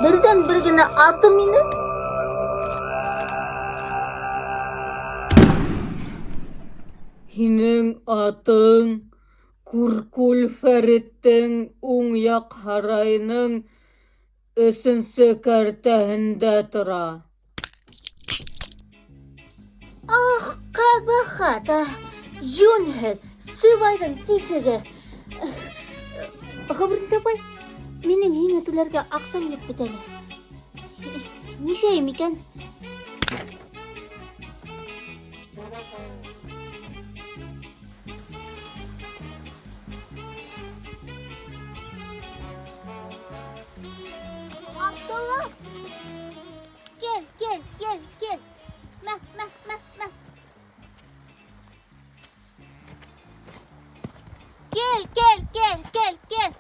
Берҙән-бер генә атым ине. Һинең атың Күркүл Фәреттең уң яҡ һарайының өсөнсө кәртәһендә тора. Ах, ҡәбәхәт, ә! Йүнһеҙ, сыбайҙың тишеге. Ғөмринсә апай, минең һиңә түләргә аҡсам юҡ бит әле. Нишләйем икән? Абдулла! Кил, кил, кил, кил. Мә, мә, мә, мә. Кил, кил, кил, кил, кил.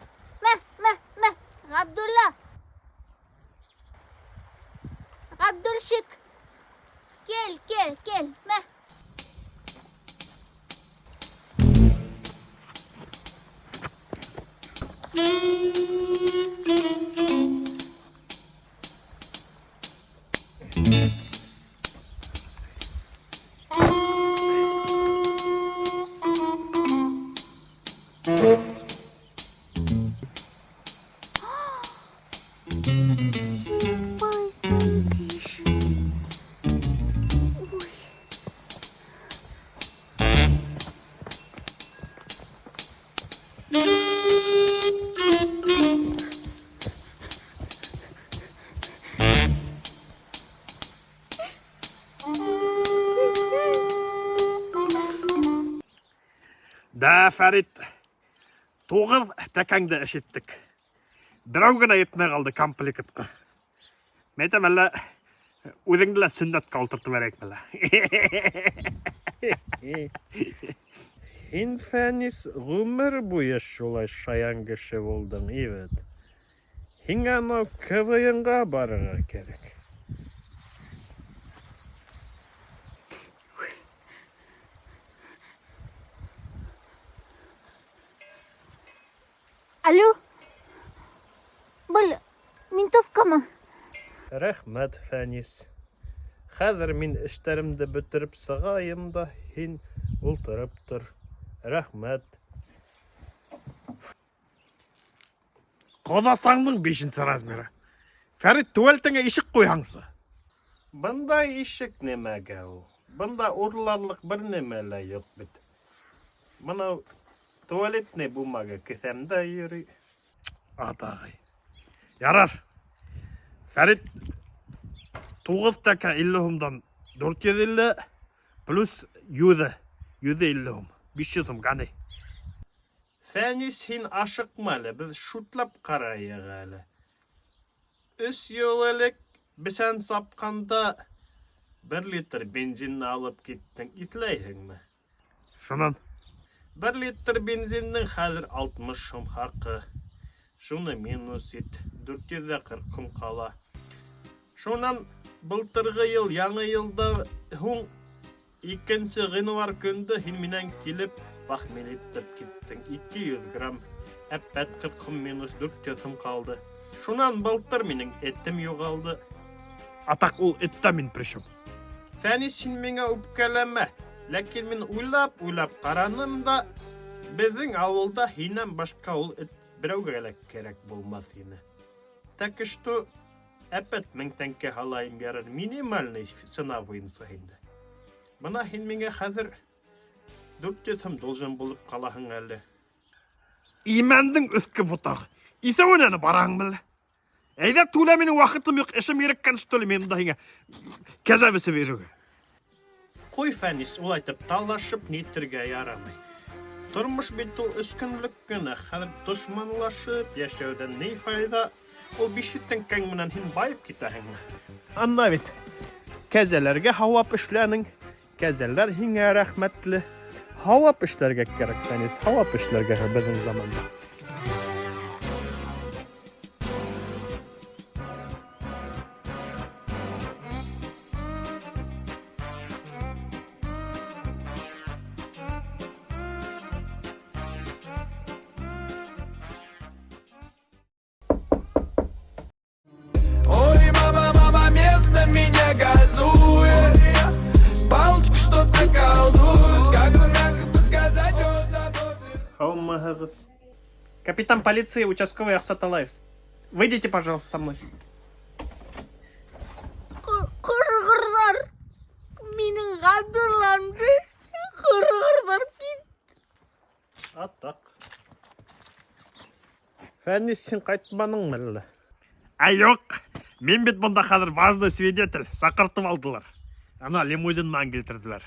Мә, мә, мә. Ғабдулла. Ғабдулшик. Кил, кил, кил. Мә. Да, Фәрит, туғыҙ тәкәңде ишеттек. Берәү генә етмәй ҡалды комплектҡа. Мин әйтәм, әллә үҙеңде лә сөннәткә ултыртып бәрәйекме әллә? Һин, Фәнис, ғүмер буйы шулай шаян кеше булдың, ивет. Һиңә анау КВН-ға барырға кәрәк. Алло. Был ментовкамы? Рәхмәт, Фәнис. Хәҙер мин эштәремде бөтөрөп сығайым да, һин ултырып тор. Рәхмәт. Ҡоҙасаңдың бишенсе размеры. Фәрит, түәлтеңә ишек ҡуйһаңсы. Бында ишек нимәгә ул? Бында урларлыҡ бер нәмә лә юҡ бит. Бынау туалетный бумага кеҫәмдә йөрөй. Атағай. Ярар. Фәрит, туғыҙ тәкә 50 һумдан 450 плюс йөҙе. Йөҙе 50 һум. 500 һум, ҡани. Фәнис, һин ашыҡма әле, беҙ шутлап ҡарайыҡ әле. Өс йыл элек бесән сапҡанда бер литр бензинны алып киттең, иҫләйһеңме? Шунан? Бер литр бензинның хәҙер 60 һум хаҡы. Шуны минус ит, 440 һум ҡала. Шунан былтырғы йыл яңы йылдан һуң Икенсе ғинвар көндө һин минән килеп похмел иттереп киттең. 200 грамм әпәт 40 һум минус 400 һум ҡалды. Шунан былтыр минең этем юғалды. Атаҡ ул эттә мин причем? Фәнис, һин миңа үпкәләмә. Ләкин мин уйлап-уйлап ҡараным да, беҙҙең ауылда һинән башҡа ул эт берәүгә лә кәрәк булмаҫ ине. Так что Әпәт мең тәңкә һалайым ярар, минимальный цена буйынса инде. Бына һин миңә хәҙер 400 һум должен булып ҡалаһың әле. Имәндең өҫкө ботағы. Иҫәүенәне бараһың белә. Әйҙә түлә минең ваҡытым юҡ, эшем иреккән что ли мин монда һиңә кәзә бесеп йөрөргә. Ҡуй, Фәнис, улай итеп талашып нитергә ярамай. Тормош бит ул өс көнлек кенә, хәҙер дошманлашып йәшәүҙән ни файҙа? Ул 500 тәңкәң менән һин байып китәһеңме? Ана бит кәзәләргә һауап эшләнең, кәзәләр һиңә рәхмәтле. Һауап эшләргә кәрәк, Фәнис, һауап эшләргә беҙҙең заманда. Һаумыһығыҙ. Капитан полиции участковый Ахсаталаев. Выйдите, пожалуйста, со мной. Ҡорғорҙар! Минең Ғабдулламды ҡорғорҙар кит. Атаҡ. Фәнис, һин ҡайтманыңмы әллә? Ә юҡ, мин бит бында хәҙер важный свидетель, саҡыртып алдылар. Ана лимузин менән килтерҙеләр.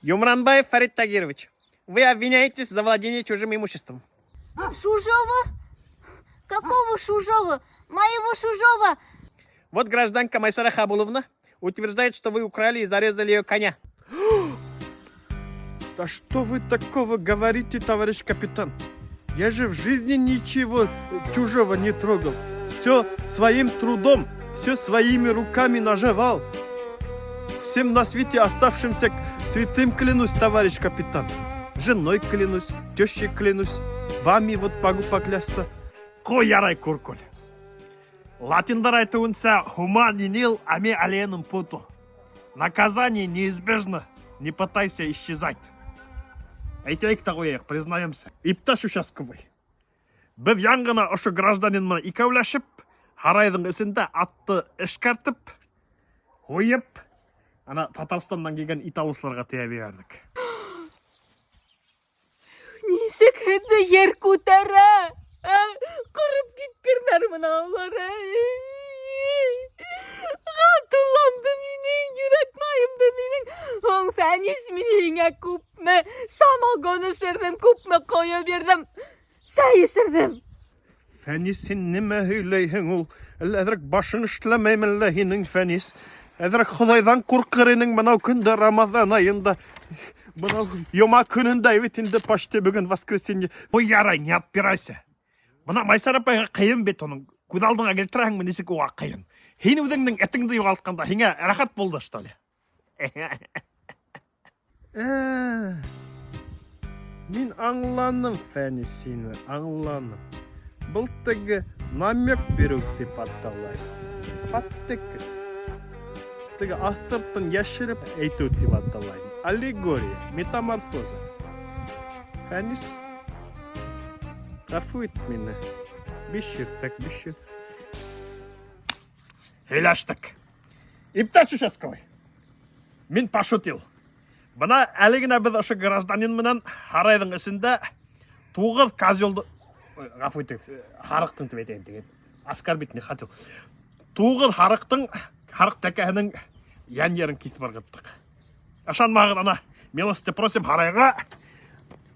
Юмранбаев Фарид Тагирович, вы обвиняетесь за владение чужим имуществом. Чужого? Какого чужого? Моего чужого? Вот гражданка Майсара Хабуловна утверждает, что вы украли и зарезали ее коня. Да что вы такого говорите, товарищ капитан? Я же в жизни ничего чужого не трогал. Все своим трудом, все своими руками наживал. Всем на свете оставшимся святым клянусь, товарищ капитан. Женой клянусь, тещей клянусь. Вами вот могу поклясться. Ҡуй ярай күркүл. Латиндар әйтеүенсә, humani nil a me alienum puto. Наказание неизбежно, не пытайся исчезать. Әйтәйек тә ҡуяйыҡ, признаемся. Иптәш участковый. Беҙ яңы ғына ошо гражданин менән икәүләшеп, һарайҙың эсендә атты эшкәртеп, һуйып, ана Татарстандан килгән ит алыусыларға тейәп ебәрҙек. Нисек һеҙҙе ер күтәрә? Ә? Ҡороп киткерҙәр бына улар. Ғабдулламды минең, йөрәк майымды минең. Һуң Фәнис, мин һиңә күпме самогон эсерҙем, күпме ҡойоп бирҙем, сәй эсерҙем. Фәнис, һин нимә һөйләйһең ул? Әллә әҙерәк башың эшләмәйме әллә һинең, Фәнис? Әҙерәк Хоҙайҙан ҡурҡыр инең бынау көндә Рамаҙан айында. Бынау йома көнөндә бит инде почти бөгөн воскресенье. Ҡуй ярай, не отпирайся. Бына Майсар апайға ҡыйын бит уның. Күҙ алдыңа килтерәһеңме, нисек уға ҡыйын? Һин үҙеңдең этеңде юғалтҡанда һиңә рәхәт булды, что ли? Ә, мин аңланым, Фәнис, һине, аңланым. Был теге намек биреү тип атала. Подтекст. Теге аҫтыртын йәшереп әйтеү тип атала. Аллегория, метаморфоза. Фәнис, ғәфү ит мине. 500 так 500. Һөйләштек. Иптәш участковый. Мин пошутил. Бына әле генә беҙ ошо гражданин менән һарайҙың эсендә туғыҙ козелды, Ой, ғәфү итегеҙ, һарыҡтың тип әйтәйем тигән. Оскорбить не хотел. Туғыҙ һарыҡтың, һарыҡ тәкәһенең йән ерен киҫеп ырғыттыҡ. Ышанмағыҙ, ана, милости просим һарайға.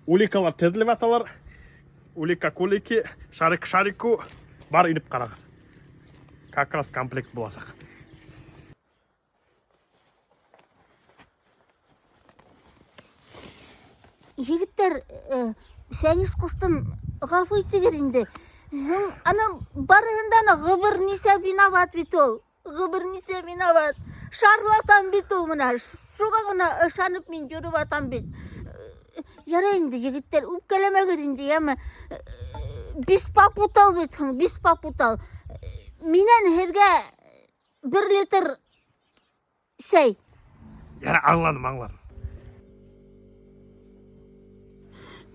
Уликалар теҙелеп яталар. Улика к улике, шарик к шарику. Бар инеп ҡарағыҙ. Как раз комплект буласаҡ. Егеттәр, э, Фәнис ҡустым, ғәфү итегеҙ инде. Һуң, ана барыһында ана ғыбыр нисә виноват бит ул. Ғыбыр нисә виноват. Шарлатан бит ул бына. Шуға ғына ышанып мин йөрөп ятам бит. Ярай инде, егеттәр, үпкәләмәгеҙ инде, йәме. Бис попутал бит һуң, бис попутал. Минән һеҙгә бер литр сәй. Ярай, аңланым, аңланым.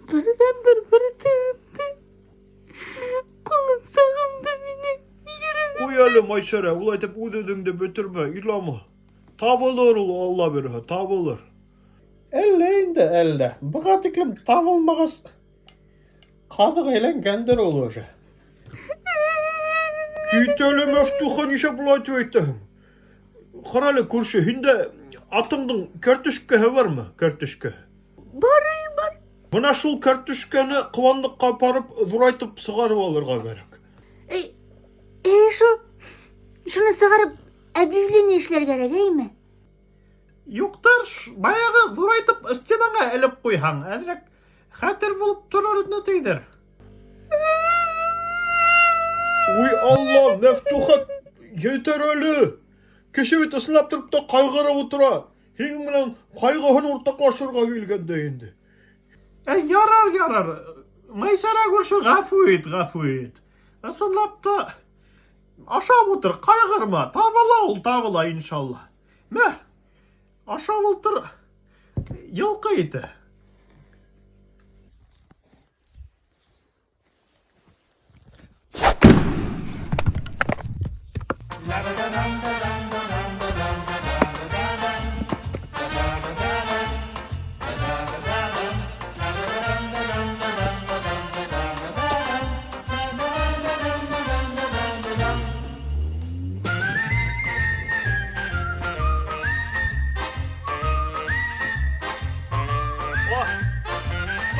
Берҙән-бер бөртөгөмдө, ҡолонсағымды минең йөрәгем. Ҡуй әле, Майсара, улай итеп үҙ-үҙеңде бөтөрмә, илама. Табылыр ул, Алла бирһә, табылыр. Әллә инде, әллә. Быға тиклем табылмағас, ҡаҙыҡ әйләнгәндер ул уже. Кит әле, Мәфтуха, нишләп былай итеп әйтәһең? Ҡара әле, күрше, һиндә атыңдың кәртүшкәһе бармы? Кәртүшкәһе. Бар, бар. Бына шул кәртүшкәне ҡыуанлыҡҡа апарып, ҙурайтып сығарып алырға кәрәк. Эй, эй, шул, шуны сығарып, объявление эшләргә кәрәк, әйме? Юҡтыр, баяғы ҙурайтып стенаңа элеп ҡуйһаң, әҙерәк хәтер булып торор ине тейҙер. Уй Алла, Мәфтуха, етер әле. Кеше бит ысынлап тороп та ҡайғырып ултыра. Һинең менән ҡайғыһын уртаҡлашырға килгәндә инде. Ә, ярар, ярар. Майсара күрше, ғәфү ит, ғәфү ит. Ысынлап та ашап ултыр, ҡайғырма. Табыла ул, табыла, иншалла. Мә, ашап ултыр. Йылҡы ите.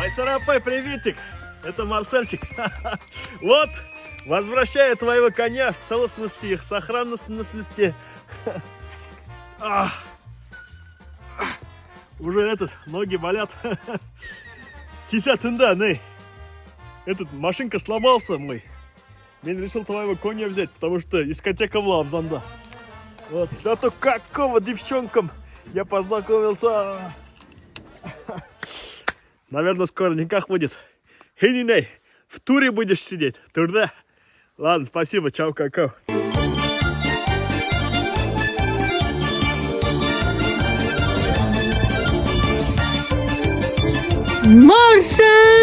Айсара апай, приветик! Это Марсельчик. Вот, возвращаю твоего коня в целостности и сохранности. Ах. Уже этот, ноги болят. Кисә төндә, ни. Этот, машинка сломался мой. Мин решил твоего коня взять, потому что дискотека была абзанда. Вот, зато какого девчонкам я познакомился. Наверное, скоро никах будет. Хей, в туре будешь сидеть, түрҙә. Ладно, спасибо, чао, какао. Марсель!